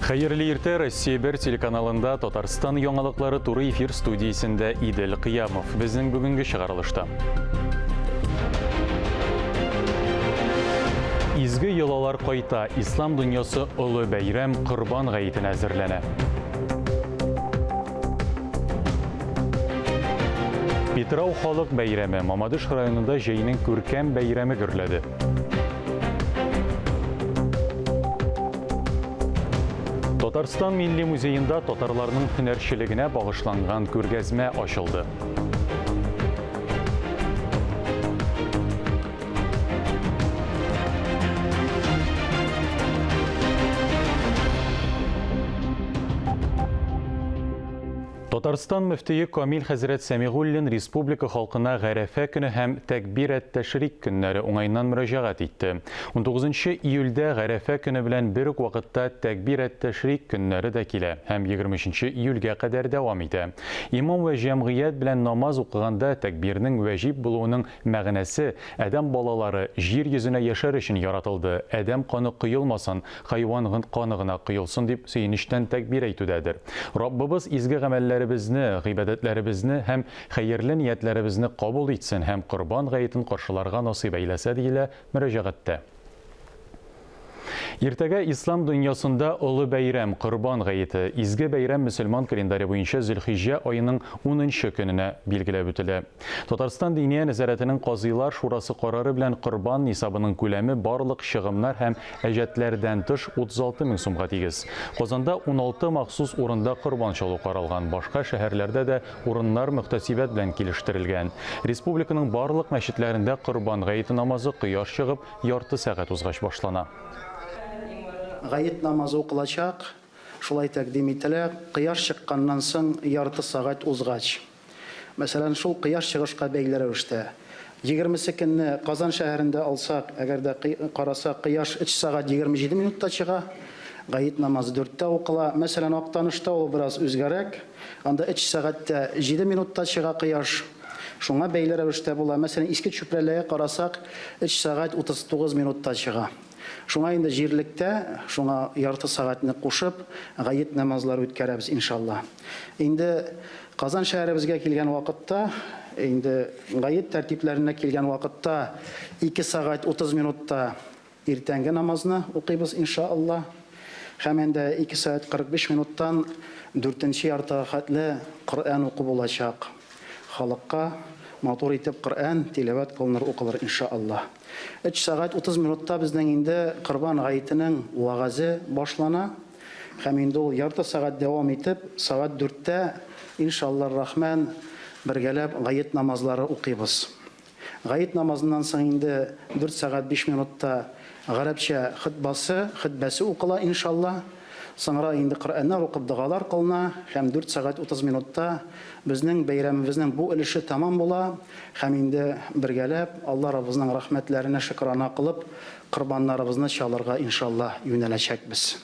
Хәерле иртә, Россия бер телеканалында Татарстан яңалыклары туры эфир студиясендә Идел Кыямов. Безнең бүгенге чыгарылышта. Изге йолалар кайта, ислам дөньясы олы бәйрәм Корбан гаетенә әзерләнә. Питрау халык бәйрәме Мамадыш районында җәйнең күркәм бәйрәме гөрләде. Татарстан Милли музеенда татарларның һөнәрчелегенә багышланган күргәзмә ачылды. Татарстан мөфтие Камил хәзрәт Сәмигуллин республика халкына Гарәфә көне һәм Тәкбир әт-Тәшрик көннәре уңаеннан мөрәҗәгать итте. 19 июльдә Гарәфә көне белән бер үк вакытта Тәкбир әт-Тәшрик көннәре дә килә һәм 23 июльгә кадәр дәвам итә. Имам вә җәмгыять белән намаз укыганда тәкбирнең вәҗиб булуының мәгънәсе, адәм балалары җир йөзенә яшәр өчен яратылды, адәм каны коелмасын, хайван каны гына коелсын дип сөенечтән тәкбир әйтүдәдер. Раббыбыз изге гамәлләребезне, гыйбадәтләребезне һәм хәерле ниятләребезне кабул итсен һәм Корбан гаетен каршыларга насыйп әйләсә, диелә мөрәҗәгатьтә. Иртәгә ислам дөньясында олы бәйрәм, Корбан гаете. Изге бәйрәм мөселман календаре буенча Зөлхиҗҗә аеның унынчы көненә билгеләп үтелә. Татарстан Диния нәзарәтенең Казыйлар шурасы карары белән корбан нисабының күләме барлык чыгымнар һәм әҗәтләрдән тыш 36 мең сумга тигез. Казанда 16 махсус урында корбан чалу каралган, башка шәһәрләрдә дә урыннар мөхтәсибәт белән килештерелгән. Республиканың барлык мәчетләрендә Корбан гаете намазы кояш чыгып, ярты сәгать узгач башлана. Гает намазы укылачак, шулай тәкъдим ителә, кояш чыкканнан соң ярты сәгать узгач. Мәсәлән, шул кояш чыгышка бәйле рәвештә. Егермесе көнне Казан шәһәрендә алсак, әгәр дә карасак, кояш өч сәгать 27 минутта чыга, гает намазы дүрттә укыла. Мәсәлән, Актанышта ул бераз үзгәрәк, анда өч сәгать тә җиде минутта чыга кояш. Шуңа бәйле рәвештә була. Мәсәлән, Иске Чүпрәлегә карасак, өч сәгать 39 минутта чыга. Шуңа инде җирлектә, шуңа ярты сәгатьне кушып, гает намазлары үткәрәбез, иншалла. Инде Казан шәһәребезгә килгән вакытта, инде гает тәртипләренә килгән вакытта, 2 сәгать 30 минутта иртәнге намазны укыйбыз, иншалла. Һәм инде 2 сәгать 45 минуттан дүртенче яртыга хәтле Коръән уку булачак. Халыкка матур итеп Коръән тиләвәт кылыныр, укылыр, иншалла. Өч сәгать 30 минутта безнең инде Корбан гаетенең вәгазе башлана. Һәм инде ул ярты сәгать дәвам итеп, сәгать дүрттә, иншаллар-рахман, бергәләп гает намазлары укыйбыз. Гает намазыннан соң инде дүрт сәгать биш минутта гарәпчә хотбасы, хөтбәсе укыла, иншалла. Соңра инде Коръәннәр укып догалар кылына һәм дүрт сәгать 30 минутта безнең бәйрәмебезнең бу өлеше тәмам була һәм инде бергәләп Алла Раббыбызның рәхмәтләренә шөкрана кылып корбаннарыбызны чалырга иншалла юнәләчәкбез.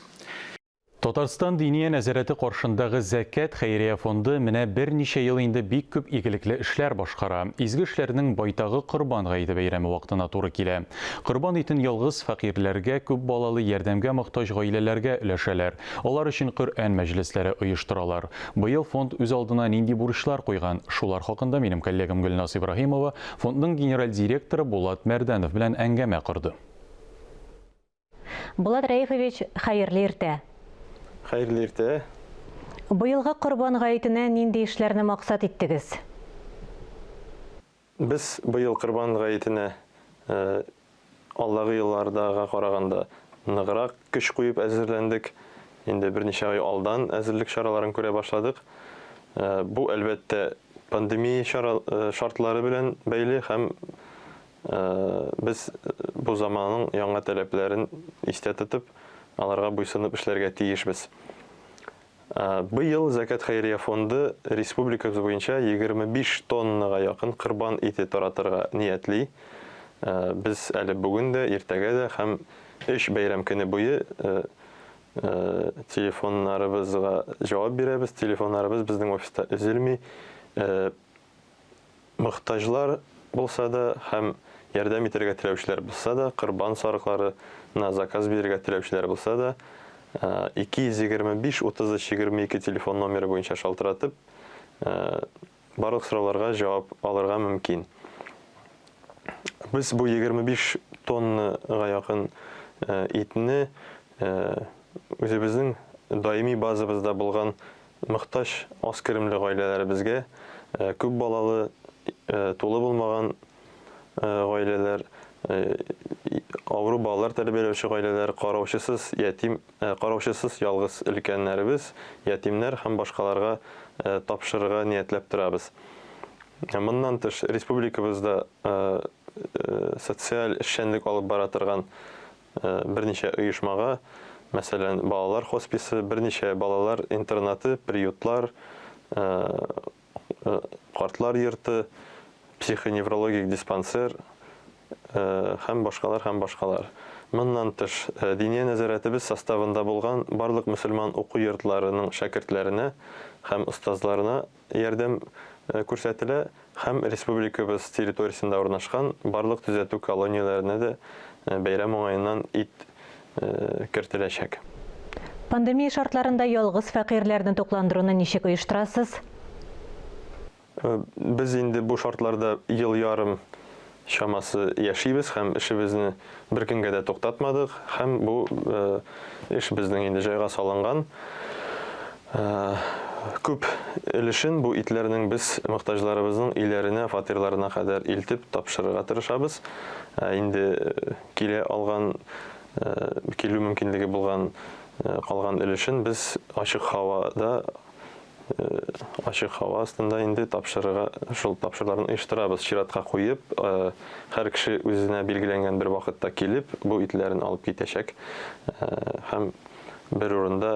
Татарстан Диния нәзарәте каршындагы Зәкят хәйрия фонды менә берничә ел инде бик күп игелекле эшләр башкара. Изге эшләрнең байтагы Корбан гаете бәйрәме вакытына туры килә. Корбан итен ялгыз фәкыйрьләргә, күп балалы ярдәмгә мохтаҗ гаиләләргә өләшәләр. Алар өчен Коръән мәҗлесләре оештыралар. Быел фонд үз алдына нинди бурычлар куйган? Шулар хакында минем коллегам Гөлназ Ибраһимова фондның генераль директоры Булат Мәрдәнов белән әңгәмә корды. Булат Рәифович, хәерле иртә! Хәерле иртә! Быелгы Корбан гаетенә нинди эшләрне максат иттегез? Без быел Корбан гаетенә алдагы еллардага караганда ныграк көч куеп әзерләндек. Инде берничә ай алдан әзерлек чараларын күрә башладык. Бу, әлбәттә, пандемия чара шартлары белән бәйле һәм без бу заманның яңа таләпләрен истә тотып, аларга буйсынып эшләргә тиешбез. Быел Зәкят хәйрия фонды республикабыз буенча 25 тоннага якын корбан ите таратырга ниятли. Без әле бүген дә, иртәгә дә һәм өч бәйрәм көне буе телефоннарыбызга җавап бирәбез. Телефоннарыбыз безнең офиста өзелми. Мохтаҗлар булса да һәм ярдәм итәргә теләүчеләр булса да, корбан сарыкларына заказ бирергә теләүчеләр булса да, 225 33 22 телефон номеры буенча шалтыратып, барлык сорауларга җавап алырга мөмкин. Без бу 25 тоннага якын итне үзебезнең даими базабызда булган мохтаҗ аз керемле гаиләләребезгә, күп балалы, тулы булмаган гаиләләр, авыру балалар тәрбияләүче гаиләләр, караучысыз ятим, караучысыз ялгыз өлкәннәребез, ятимнәр һәм башкаларга тапшырырга ниятләп торабыз. Моннан тыш, республикабызда социаль эшчәнлек алып бара торган берничә оешмага, мәсәлән, балалар хосписы, берничә балалар интернаты, приютлар, картлар йорты, психоневрологик диспансер һәм башкалар һәм башкалар. Моннан тыш, Диния нәзарәтебез составында булган барлык мөселман уку йортларының шәкертләренә һәм остазларына ярдәм күрсәтелә һәм республикабыз территориясендә урнашкан барлык төзәтү колонияләренә дә бәйрәм уңаеннан ит кертеләчәк. Пандемия шартларында ялгыз фәкыйрьләрне тукландыруны ничек оештырасыз? Без инде бу шартларда ел ярым чамасы яшибез һәм эшебезне бер көнгә дә туктатмадык һәм бу эш безнең инде җайга салынган. Күп өлешен бу итләрнең без мохтаҗларыбызның өйләренә, фатирларына кадәр илтеп тапшырырга тырышабыз. Ә инде килә алган, килү мөмкинлеге булган калган өлешен без ачык һавада Ачык һава астында инде тапшырырга, шул тапшыруларны оештырабыз. Чиратка куеп, һәр кеше үзенә билгеләнгән бер вакытта килеп, бу итләрен алып китәчәк. Һәм бер урында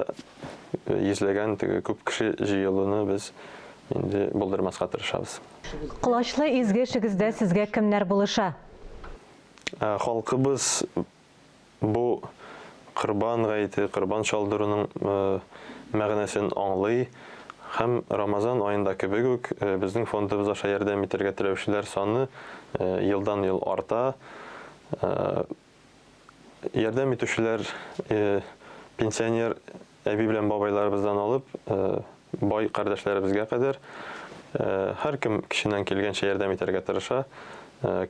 йөзләгән теге күп кеше җыелуны без инде булдырмаска тырышабыз. Колачлы изге эшегездә сезгә кемнәр булыша? Халкыбыз Бу Корбан гаете, корбан чалдыруның мәгънәсен аңлый һәм Рамазан аенда кебек үк безнең фондыбыз аша ярдәм итәргә теләүчеләр саны елдан-ел арта. Ярдәм итүчеләр пенсионер әби белән бабайларыбыздан алып, бай кардәшләребезгә кадәр һәркем көченнән килгәнчә ярдәм итәргә тырыша.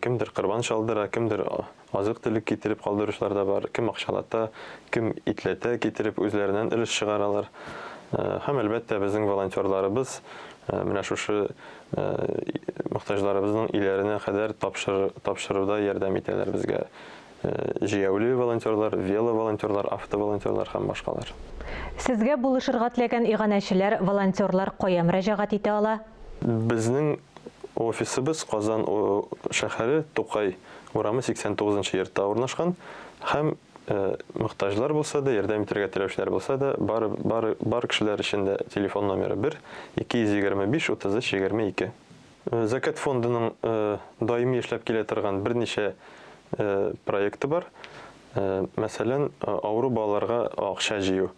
Кемдер корбан чалдыра, кемдер Азык-төлек китереп калдыручылар да бар, кем акчалата, кем итләтә китереп үзләреннән өлеш чыгаралар. Һәм, әлбәттә, безнең волонтерларыбыз менә шушы мохтаҗларыбызның өйләренә кадәр тапшыруда ярдәм итәләр безгә. Җәяүле волонтерлар, веловолонтерлар, автоволонтерлар һәм башкалар. Сезгә булышырга теләгән иганәчеләр, волонтерлар кая мөрәҗәгать итә ала? Безнең офисыбыз Казан шәһәре Тукай урамы 89 нчы йортта урнашкан һәм мохтаҗлар булса да, ярдәм итәргә теләүчеләр булса да, бары, бары, бар кешеләр өчен дә телефон номеры бер, 225 33 22. Зәкят фондының даими эшләп килә торган берничә проекты бар. Мәсәлән, авыру балаларга акча җыю.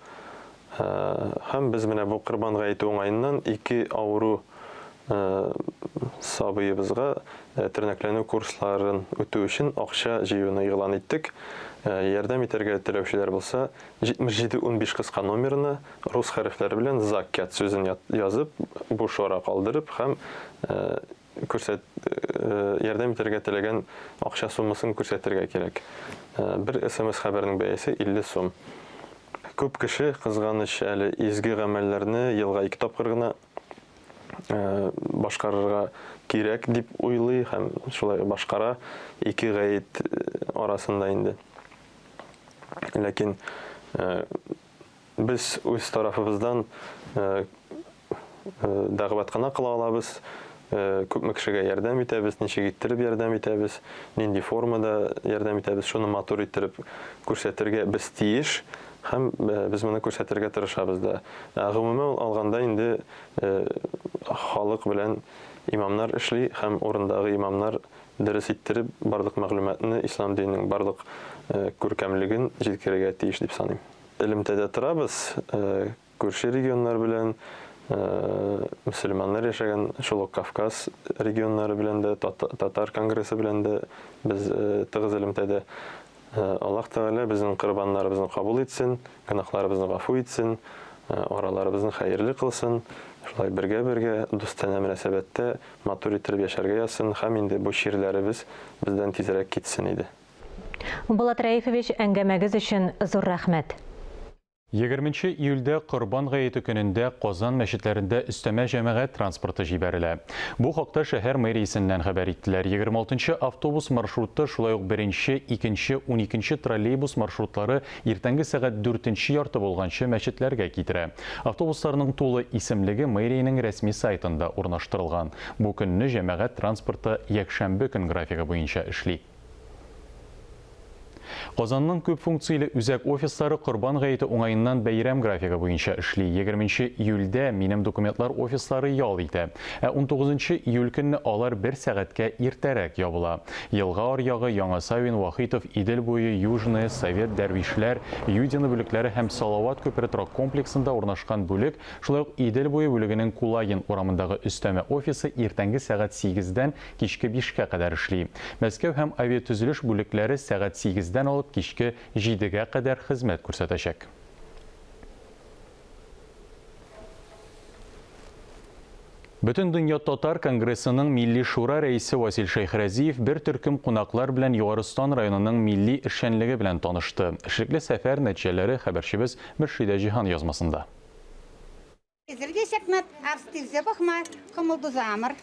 Һәм без менә бу Корбан гаете уңаеннан ике авыру сабыебызга тернәкләнү курсларын үтү өчен акча җыюны игълан иттек. Ярдәм итәргә теләүчеләр булса, 7715 кыска номерына рус хәрефләре белән ЗАКЯТ сүзен язып, буш ара калдырып һәм күрсәт, ярдәм итәргә теләгән акча суммасын күрсәтергә кирәк. Бер смс хәбәрнең бәясе 50 сум. Күп кеше, кызганыч, әле изге гамәлләрне елга ике тапкыр гына башкарырга кирәк дип уйлый һәм шулай башкара ике гает арасында инде. Ләкин Без үз тарафыбыздан дәгъват кына кыла алабыз, күпме кешегә ярдәм итәбез, ничек иттереп ярдәм итәбез, нинди формада ярдәм итәбез, шуны матур иттереп күрсәтергә без тиеш һәм без моны күрсәтергә тырышабыз да. Ә гомумән алганда инде халык белән имамнар эшли һәм урындагы имамнар дөрес иттереп барлык мәгълүматны, ислам диненең барлык күркәмлеген җиткерергә тиеш дип саныйм. Элемтәдә торабыз, күрше регионнар белән, мөселманнар яшәгән шул ук Кавказ регионнары белән дә, татар конгрессы белән дә без тыгыз элемтәдә. Аллаһ Тәгалә безнең корбаннарыбызны кабул итсен, гөнаһларыбызны гафу итсен, араларыбызны хәерле кылсын, шулай бергә-бергә, дустанә мөнәсәбәттә матур иттереп яшәргә язсын һәм инде бу чирләребез бездән тизрәк китсен иде. Булат Рәифович, әңгәмәгез өчен зур рәхмәт. Егерменче июльдә Корбан гаете көнендә Казан мәчетләрендә өстәмә җәмәгать транспорты җибәрелә. Бу хакта шәһәр мэриясеннән хәбәр иттеләр. Егерме алтынчы автобус маршруты, шулай ук беренче, икенче, уникенче троллейбус маршрутлары иртәнге сәгать дүртенче ярты булганчы мәчетләргә китерә. Автобусларның тулы исемлеге мэриянең рәсми сайтында урнаштырылган. Бу көнне җәмәгать транспорты якшәмбе көн графигы буенча эшли. Казанның күп функцияле үзәк офислары Корбан гаете уңаеннан бәйрәм графигы буенча эшли. Егерменче июльдә Минем документлар офислары ял итә. Ә унтугызынчы июль көнне алар бер сәгатькә иртәрәк ябыла. Елга аръягы, Яңа Савин, Вахитов, Идел буе, Южная, Совет, Дәрвишләр, Юдино бүлекләре һәм Салават күпере торак комплексында урнашкан бүлек, шулай ук Идел буе бүлегенең Кулагин урамындагы өстәмә офисы иртәнге сәгать сигездән кичке бишкә кадәр эшли. Мәскәү һәм авиатөзелеш бүлекләре сәгать сигездән алып кичке җидегә кадәр хезмәт күрсәтәчәк. Бөтендөнья татар конгрессының Милли шура рәисе Васил Шәйхразиев бер төркем кунаклар белән Югары Ослан районының милли эшчәнлеге белән танышты. Эшлекле сәфәр нәтиҗәләре хәбәрчебез Мөршидә Җиһан язмасында. Эсир те ҫакна астивсе пӑхма кӑмӑл тусамӑр.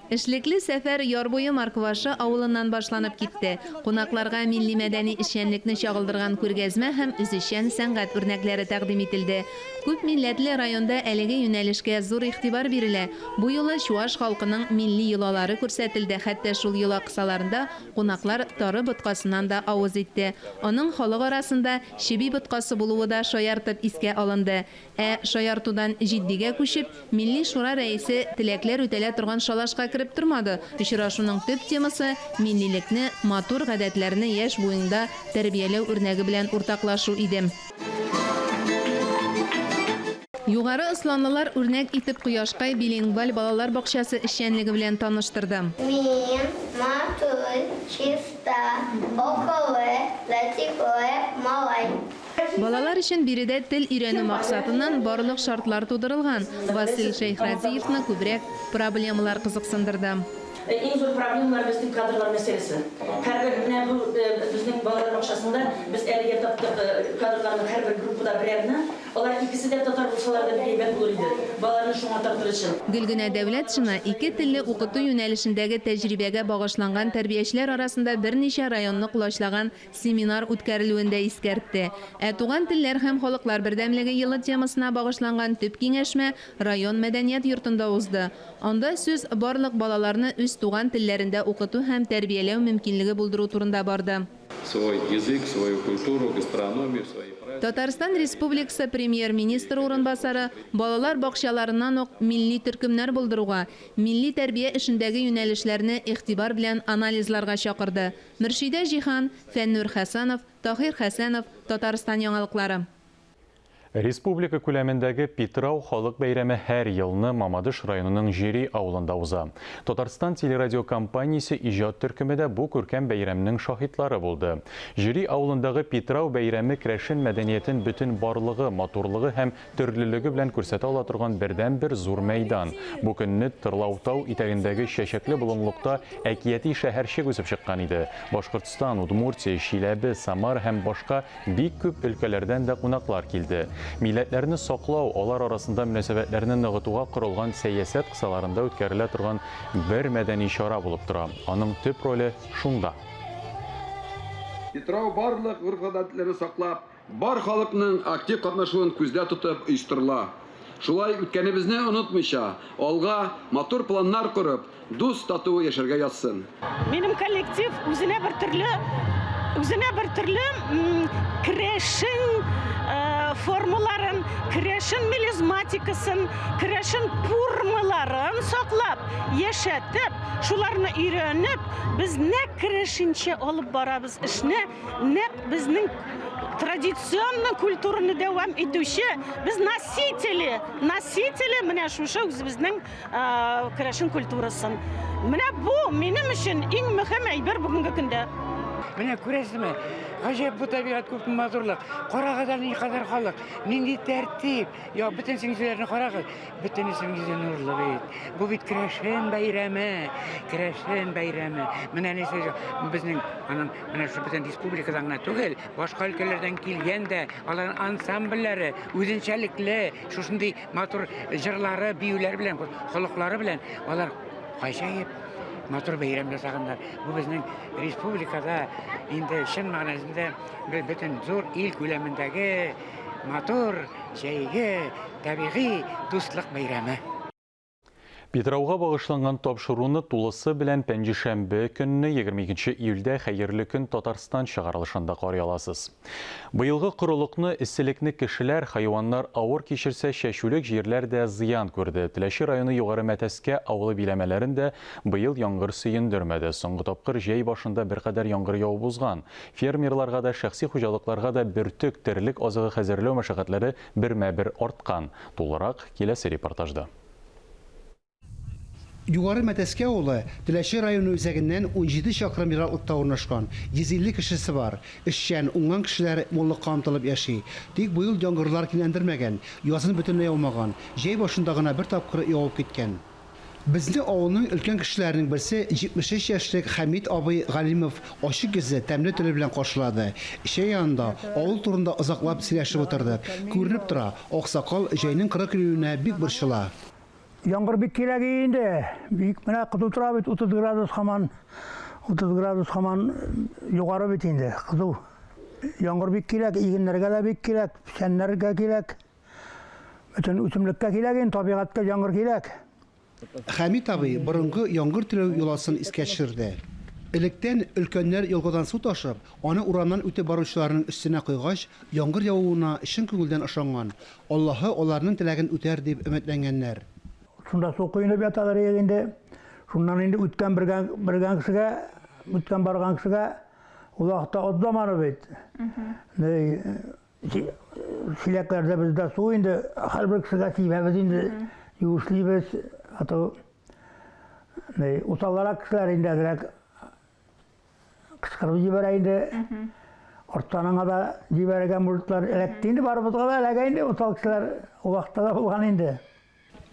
Эшлекле сәфәр Яр буе Марквашы авылыннан башланып китте. Кунакларга милли-мәдәни эшчәнлекне чагылдырган күргәзмә һәм үзешчән сәнгать үрнәкләре тәкъдим ителде. Күп милләтле районда әлеге юнәлешкә зур игътибар бирелә. Бу юлы чуаш халкының милли йолалары күрсәтелде, хәтта шул йола кысаларында кунаклар тары боткасыннан да авыз итте. Аның халык арасында чеби боткасы булуы да шаяртып искә алынды. Ә шаяртудан җитдигә күчеп, Милли шура рәисе теләкләр үтәлә торган шалашка кереп тормады, очрашуның төп темасы, миллилекне, матур гадәтләрне яшь буенда тәрбияләү үрнәге белән уртаклашу иде. Югары Осланлылар үрнәк итеп Кояшкай билингваль балалар бакчасы эшчәнлеге белән таныштырды. Мин матур, чиста, акыллы, латифлы малай. Балалар өчен биредә тел өйрәнү максатыннан барлык шартлар тудырылган. Васил Шәйхразиевны күбрәк проблемалар кызыксындырды. Иң зур проблемалар безнең кадрлар мәсьәләсе. Һәрбер менә бу безнең балалар бакчасында без әлегә таптык кадрларның һәрбер группада берәрне. Алар икесе дә татар булсалар да бик әйбәт булыр иде. Балаларны шуңа тартыр өчен. Гөлгенә Дәүләтшина ике телле укыту юнәлешендәге тәҗрибәгә багышланган тәрбиячеләр арасында берничә районны колачлаган семинар үткәрелүен дә искәртте. Ә Туган телләр һәм халыклар бердәмлеге елы темасына багышланган төп киңәшмә район мәдәният йортында узды. Анда сүз барлык балаларны үз туган телләрендә укыту һәм тәрбияләү мөмкинлеге булдыру турында барды. Свой язык, свою культуру, гастрономию, свои праздники. Татарстан Республикасы Премьер-министры урынбасары балалар бакчаларыннан ук милли төркемнәр булдыруга, милли тәрбия эшендәге юнәлешләрне игътибар белән анализларга чакырды. Мөршидә Җиһан, Фәннүр Хәсәнов, Таһир Хәсәнов, Татарстан яңалыклары. Республика күләмендәге Питрау халык бәйрәме һәр елны Мамадыш районының Җири авылында уза. Татарстан телерадиокомпаниясе иҗат төркеме дә бу күркәм бәйрәмнең шаһитлары булды. Җири авылындагы Питрау бәйрәме керәшен мәдәниятен бөтен барлыгы, матурлыгы һәм төрлелеге белән күрсәтә ала торган бердәнбер зур мәйдан. Бу көнне Тырлаутау итәгендәге чәчәкле болынлыкта әкияти шәһәрчек үсеп чыккан иде. Башкортстан, Удмуртия, Чиләбе, Самара һәм башка бик күп өлкәләрдән дә кунаклар килде. Милләтләрне саклау, алар арасында мөнәсәбәтләрне ныгытуга корылган сәясәт кысаларында үткәрелә торган бер мәдәни чара булып тора. Аның төп роле шунда. Питрау барлык гореф-гадәтләрне саклап, бар халыкның актив катнашуын күздә тотып оештырыла. Шулай үткәнебезне онытмыйча, алга матур планнар корып, дус тату яшәргә язсын. Минем коллектив үзенә бер төрле, үзенә бер төрле керәшен формаларын, керәшен мелизматикасын, керәшен пурмаларын саклап, яшәтеп, шуларны өйрәнеп, без нәкъ керәшенчә алып барабыз эшне. Нәкъ безнең традиционный культураны дәвам итүче, без носители, носители менә шушы үзебезнең керәшен культурасын. Менә бу минем өчен иң мөһим әйбер бүгенге көндә. Менә күрәсезме, гаҗәп бу табигать күпме матурлык. Карагыз әле никадәр халык, нинди тәртип. Я, бөтен йөзләрне карагыз, бөтенесенең йөзе нурлы бит. Бу бит керәшен бәйрәме, керәшен бәйрәме. Менә нәрсә безнең аның менә шул бөтен республикадан гына түгел, башка өлкәләрдән килгән дә, аларның ансамбльләре үзенчәлекле, шушындый матур җырлары, биюләре белән, холыклары белән алар гаҗәеп матур бәйрәм ясаганнар. Бу безнең республикада инде чын мәгънәсендә бөтен зур ил күләмендәге матур җәйге табигый дуслык бәйрәме. Питрауга багышланган тапшыруны тулысы белән пәнҗешәмбе көнне 22 июльдә Хәерле көн Татарстан чыгарылышында карый аласыз. Быелгы корылыкны, эсселекне кешеләр, хайваннар авыр кичерсә, чәчүлек җирләр дә зыян күрде. Теләче районы Югары Мәтәскә авылы биләмәләрен дә быел яңгыр сөендермәде. Соңгы тапкыр җәй башында беркадәр яңгыр явып узган. Фермерларга да, шәхси хуҗалыкларга да бөртек, терлек азыгы хәзерләү мәшәкатьләре бермә-бер арткан. Тулырак, киләсе репортажда. Югары Мәтәскә авылы Теләче районы үзәгеннән 17 чакрым ераклыкта урнашкан, 150 кешесе бар. Эшчән, уңган кешеләр муллыкка омтылып яши. Тик быел яңгырлар кинәндермәгән, язын бөтенләй яумаган, җәй башында гына бер тапкыр явып киткән. Безне авылның өлкән кешеләренең берсе, 73 яшьлек Хәмит абый Галимов ачык йөзле, тәмле теле белән каршылады. Чәй янында авыл турында озаклап сөйләшеп утырдык. Күренеп тора, аксакал җәйнең коры килүенә бик борчыла. Яңгыр бик кирәк инде. Бик менә кызу тора бит, 30 градус һаман, 30 градус һаман югары бит инде, кызу. Яңгыр бик кирәк, игеннәргә дә бик кирәк, печәннәргә кирәк. Бөтен үсемлеккә кирәк инде, табигатькә яңгыр кирәк. Хәмит абый борынгы яңгыр теләү йоласын искә төшерде. Электән өлкәннәр елгадан су ташып, аны урамнан үтеп баручыларның өстенә койгач, яңгыр явуына чын күңелдән ышанган, Аллаһы аларның теләген үтәр дип өметләнгәннәр. Шунда су коенып яталар иек инде. Шуннан инде үткән бергән бергән кешегә, үткән барган кешегә ул вакытта ат заманы бит. Чиләкләрдә бездә су инде, һәрбер кешегә сибәбез инде, юешлибез. А то усалларак кешеләр инде әзрәк кычкырып җибәрә инде. Арттан аңа да җибәрергә мужиклар эләкте инде, барыбызга да эләгә инде, усал кешеләр ул вакытта да булган инде.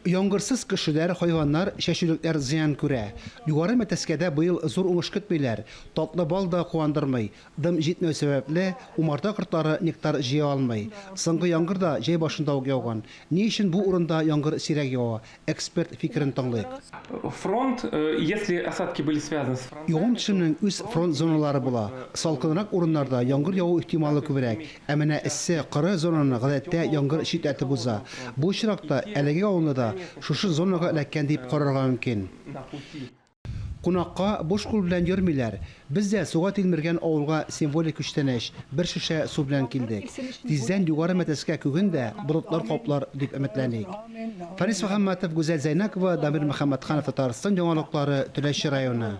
Яңгырсыз кешеләр, хайваннар, чәчүлекләр зыян күрә. Югары Мәтәскәдә быел зур уңыш көтмиләр. Татлы бал да куандырмый. Дым җитмәү сәбәпле, умарта кортлары нектар җыя алмый. Соңгы яңгыр да җәй башында ук яуган. Ни өчен бу урында яңгыр сирәк ява? Эксперт фикерен тыңлыйк. Фронт, если осадки были связаны с фронтами. Явым-төшемнең үз фронт зоналары була. Салкынрак урыннарда яңгыр яву ихтималы күбрәк. Ә менә эссе, коры зонаны гадәттә яңгыр читләтеп уза. Бу очракта әлеге авылны да шушы зонага эләккән дип карарга мөмкин. Кунакка буш кул белән йөрмиләр. Без дә суга тилмергән авылга символик күчтәнәч, бер шешә су белән килдек. Тиздән Югары Мәтәскә күген дә болытлар каплар дип өметләник. Фәнис Мөхәммәтов, Гүзәл Зәйнәкова, Дамир Мөхәммәтханов, Татарстан яңалыклары, Теләче районы.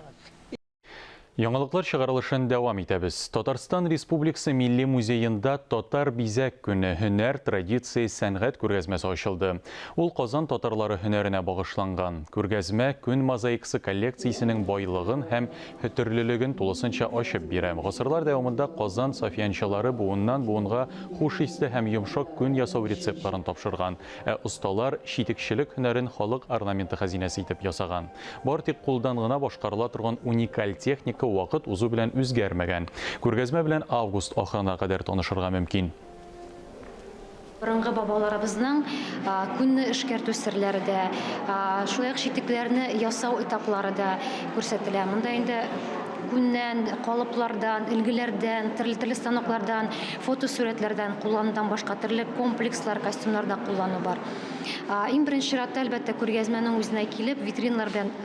Яңалыклар чыгарылышын дәвам итәбез. Татарстан Республикасы Милли музеенда Татар бизәк көне, һөнәр, традиция, сәнгать күргәзмәсе ачылды. Ул Казан татарлары һөнәренә багышланган. Күргәзмә күн мозаикасы коллекциясенең байлыгын һәм төрлелеген тулысынча ачып бирә. Гасырлар дәвамында Казан сафьянчылары буыннан-буынга хуш исле һәм йомшак күн ясау рецептларын тапшырган. Ә осталар читекчелек һөнәрен халык орнаменты хәзинәсе итеп ясаган. Бар тик кулдан гына башкарыла торган уникаль техника вакыт узу белән үзгәрмәгән. Күргәзмә белән август ахырына кадәр танышырга мөмкин. Борынгы бабаларыбызның күнне эшкәртү серләре дә, шулай ук читекләрне ясау этаплары да күрсәтелә. Монда инде күннән, калыплардан, өлгеләрдән, төрле-төрле станоклардан, фотосурәтләрдән кулланудан башка төрле комплекслар, костюмнар да куллану бар. Иң беренче чиратта, әлбәттә, күргәзмәнең үзенә килеп, витриналар белән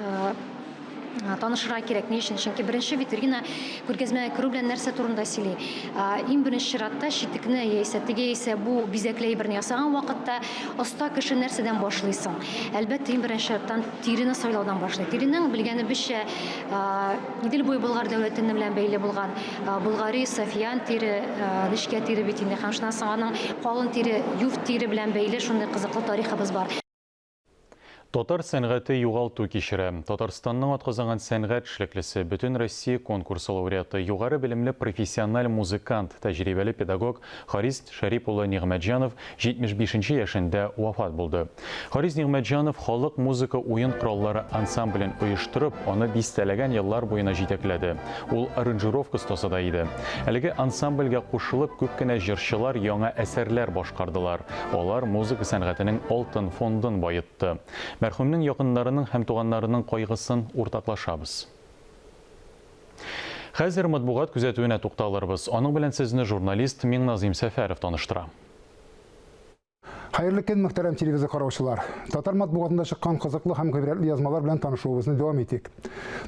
танышырга кирәк. Ни өчен? Чөнки беренче витрина күргәзмәгә керү белән нәрсә турында сөйли? Иң беренче чиратта читекне яисә теге яисә бу бизәкле әйберне ясаган вакытта оста кеше нәрсәдән башлый соң? Әлбәттә, иң беренче чираттан тирене сайлаудан башлый. Тиренең, белгәнебезчә, Идел буе Болгар дәүләтене белән бәйле булган Болгари, Софиян тире, нечкә тире бит инде. Һәм шуннан соң аның калын тире, юфт тире белән бәйле шундый кызыклы тарихыбыз бар. Татар сәнгате югалту кичерә. Татарстанның атказанган сәнгать эшлеклесе, Бөтенроссия конкурсы лауреаты, югары белемле профессиональ музыкант, тәҗрибәле педагог Харис Шәрип улы Нигъмәтҗанов 75 нче яшендә вафат булды. Харис Нигъмәтҗанов халык музыка уен кораллары ансамблен оештырып, аны дистәләгән еллар буена җитәкләде. Ул аранжировка остасы да иде. Әлеге ансамбльгә кушылып, күп кенә җырчылар яңа әсәрләр башкардылар. Алар музыка сәнгатенең алтын фондын баетты. Мәрхүмнең якыннарының һәм туганнарының кайгысын уртаклашабыз. Хәзер матбугат күзәтүенә тукталырбыз. Аның белән сезне журналист Миңназыйм Сәфәров таныштыра. Хәерле көн, мөхтәрәм телевизор караучылар. Татар матбугатында чыккан кызыклы һәм гыйбрәтле язмалар белән танышуыбызны дәвам итик.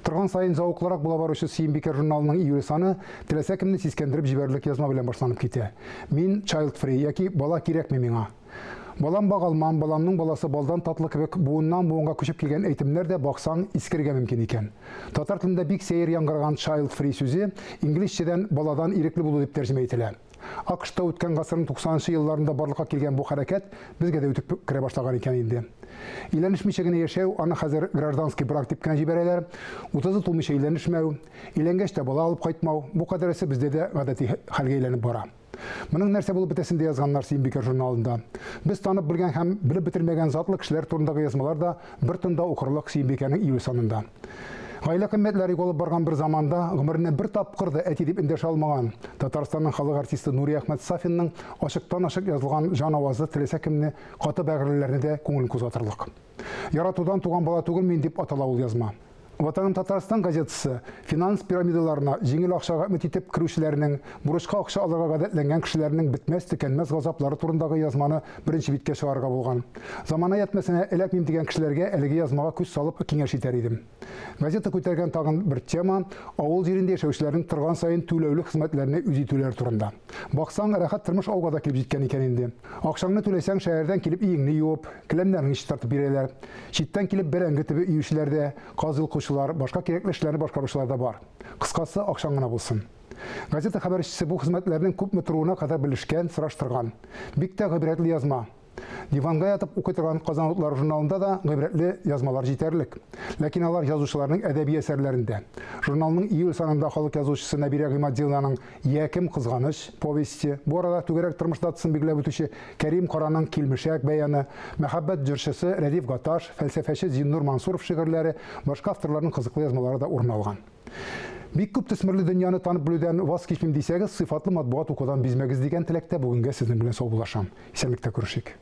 Торган саен зәвыклырак була баручы Сөембикә журналының июль саны теләсә кемне сискәндереп җибәрерлек язма белән башланып китә. Мин child free яки бала кирәкми миңа. Балам багалмам, баламның баласы балдан татлы кебек буыннан-буынга күчеп килгән әйтемнәр дә, баксаң, искерергә мөмкин икән. Татар телендә бик сәер яңгыраган child free сүзе инглизчәдән баладан ирекле булу дип тәрҗемә ителә. АКШта үткән гасырның 90 нчы елларында барлыкка килгән бу хәрәкәт безгә дә үтеп керә башлаган икән инде. Өйләнешмичә генә яшәү, аны хәзер гражданский брак дип кенә җибәрәләр. Утызы тулмыйча өйләнешмәү, өйләнгәч тә бала алып кайтмау, бу кадәресе бездә дә гадәти хәлгә әйләнеп бара. Моның нәрсә булып бетәсен дә язганнар Сөембикә журналында. Без танып белгән һәм белеп бетермәгән затлы кешеләр турындагы язмалар да бер тында укырлык Сөембикәнең июль санында. Гаилә кыйммәтләре югалып барган бер заманда гомеренә бер тапкыр да әти дип эндәшә алмаган Татарстанның халык артисты Нуриәхмәт Сафинның ачыктан-ачык язылган җан авазы теләсә кемне, каты бәгырьлеләрне дә күңелен кузгатырлык. Яратудан туган бала түгел мин дип атала ул язма. Ватаным Татарстан газетасы финанс пирамидаларына җиңел акчага өмет итеп керүчеләрнең, бурычка акча алырга гадәтләнгән кешеләрнең бетмәс-төкәнмәс газаплары турындагы язманы беренче биткә чыгарырга булган. Замана ятьмәсенә эләкмим дигән кешеләргә әлеге язмага күз салып киңәш итәр идем. Газета күтәргән тагын бер тема, авыл җирендә яшәүчеләрнең торган саен түләүле хезмәтләрне үз итүләре турында. Баксаң, рәхәт тормыш ауга да килеп җиткән икән инде. Акчаңны түләсәң, шәһәрдән килеп өеңне юып, келәмнәреңне чистартып бирәләр. Читтән килеп бәрәңге төбе өючеләр дә, каз йолкучылар, башка кирәкле эшләрне башкаручылар да бар. Кыскасы, акчаң гына булсын. Газета хәбәрчесе бу хезмәтләрнең күпме торуына кадәр белешкән, сораштырган. Бик тә гыйбрәтле язма. Диванга ятып укый торган Казан утлары журналында да гыйбрәтле язмалар җитәрлек. Ләкин алар язучыларның әдәби әсәрләрендә. Журналның июль санында халык язучысы Нәбирә Гыйматдиновнаның Йә кем кызганыч? повесте, бу арада түгәрәк тормыш датасын билгеләп үтүче Кәрим Караның Килмешәк бәяны, мәхәббәт җырчысы Рәдиф Гаташ, фәлсәфәче Зиннур Мансуров шигырьләре, башка авторларның кызыклы язмалары да урын алган. Бик күп төсмерле дөньяны танып белүдән ваз кичмим дисәгез, сыйфатлы матбугат укудан бизмәгез дигән теләктә бүгенгә сезнең белән саубуллашам. Исәнлектә күрешик.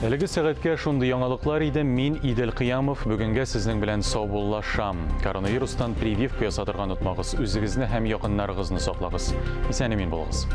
Әлеге сәгатькә шундый яңалыклар иде. Мин Идел Кыямов бүгенгә сезнең белән саубуллашам. Коронавирустан прививка ясатырга онытмагыз. Үзегезне һәм якыннарыгызны саклагыз. Исән-имин булыгыз.